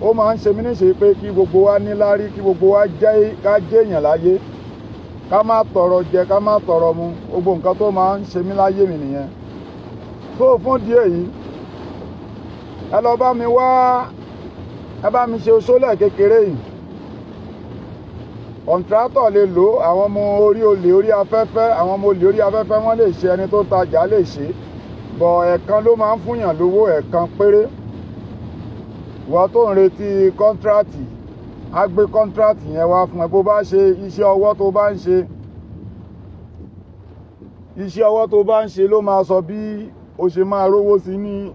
Ó máa ń ṣe mí níṣe pé kí gbogbo wa níláárí, kí gbogbo wa jẹ́ ká jẹ́ èèyàn láyé, ká má tọrọ jẹ, ká má tọrọ mu. Gbogbo nǹkan tó máa ń ṣe mí láyé mi nìyẹn. Tó fún díẹ̀ yìí, ẹ lọ bá mi wá, ẹ bá mi ṣe oṣólẹ̀ kékeré yìí. Contractor lè lò, àwọn ọmọ orí olè orí afẹ́fẹ́, àwọn ọmọ olè orí afẹ́fẹ́, wọ́n lè ṣe, ẹni tó tajà lè ṣe bọ̀. Ẹ̀ẹ̀kan ló máa ń fúnyàn lówó, ẹ̀ẹ̀kan péré. Wọ́n tó ń retí contract, á gbé contract yẹn wá fún ẹ. Bó bá ṣe iṣẹ́ ọwọ́ tó bá ń ṣe, iṣẹ́ ọwọ́ tó bá ń ṣe ló máa sọ bí o ṣe máa rówó sí ní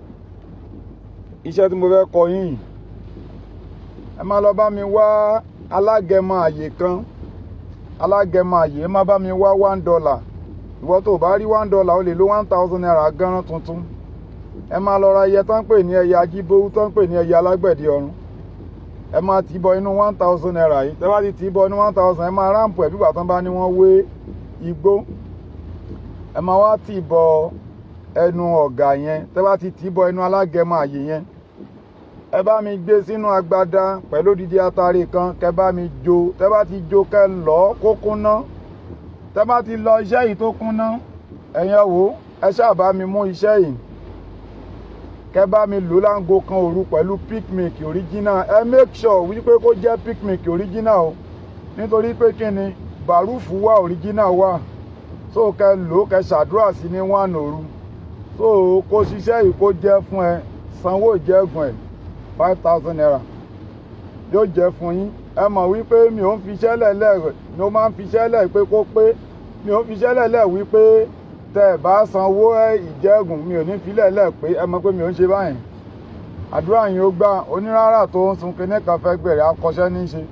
iṣẹ́ tí mo fẹ́ kọ yín yìí. Ẹ máa lọ bá mi wá alágẹmọ àyè kan, alágẹmọ àyè. Ẹ má bá mi wá $1. Ìwọ tó bá rí $1, o lè lo ₦1,000 gánran tuntun. Ẹ máa lọ ra ẹyẹ tó ń pè ní ẹyẹ ajíbówú, tó ń pè ní ẹyẹ alágbẹ̀dẹ ọ̀run. Ẹ máa tì í bọ inú ₦1,000 yìí. Tẹ́ bá ti tì í bọ inú 1,000, ẹ máa wrap ẹ̀ bígbà tán bá ní wọ́n wé igbó. Ẹ máa wá tì í bọ ẹnu ọ̀gà yẹn. Tẹ́ bá ti tì í bọ ẹnu alágẹmọ àyè yẹn, ẹ bá mi gbé sínú agbada pẹ̀lú odidi atare kan, kẹ́ bá mi jó. Tẹ́ bá ti jó, kẹ́ lọ́ kó kúnná. Tẹ́ bá ti lọ iṣẹ́ yìí tó kúnná, ẹ̀yin ẹ wò, ẹ ṣáà bá mi mú iṣẹ́ yìí, kẹ́ bá mi lò láago 1 òru pẹ̀lú Peak Milk original. Ẹ make sure wípé kó jẹ́ Peak Milk original o, nítorí pé kí ni, bàrúfù wà, original wà. So kẹ́ lò, kẹ́ ṣàdúrà sí ní 1 òru. So kó ṣiṣẹ́ yìí, kó jẹ́ fún ẹ, sanwó ìjẹ́gun ẹ̀, ₦5,000 yóò jẹ́ fún yín. Ẹ mọ̀ wípé mi ò ń fiṣẹ́ lẹ̀lẹ̀, mi ò máa ń fiṣẹ́ lẹ̀ pé kó pé. Mi ò ń fiṣẹ́ lẹ̀lẹ̀ wípé tẹ́ ẹ bá sanwó ìjẹ́gùn, mi ò ní filẹ̀ lẹ̀ pé. Ẹ mọ̀ pé mi ò ń ṣe báyìí. Àdúrà yín ó gbà. Onírárà tó ń sun kinní kan fẹ́ gbẹ̀rẹ̀ akọ́ṣẹ́ ní í ṣe.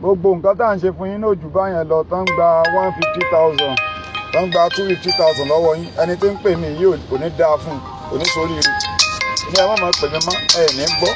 Gbogbo nǹkan tá à ń ṣe fún yín náà jù báyẹn lọ. Tán gba 150,000, tán gba 250,000 lọ́wọ́ yín. Ẹni tí ń pè mí yìí, ò ní dáa fún un, kò ní sóríire. Ní ẹ má máa pè mí mọ́, ẹ ní gbọ́.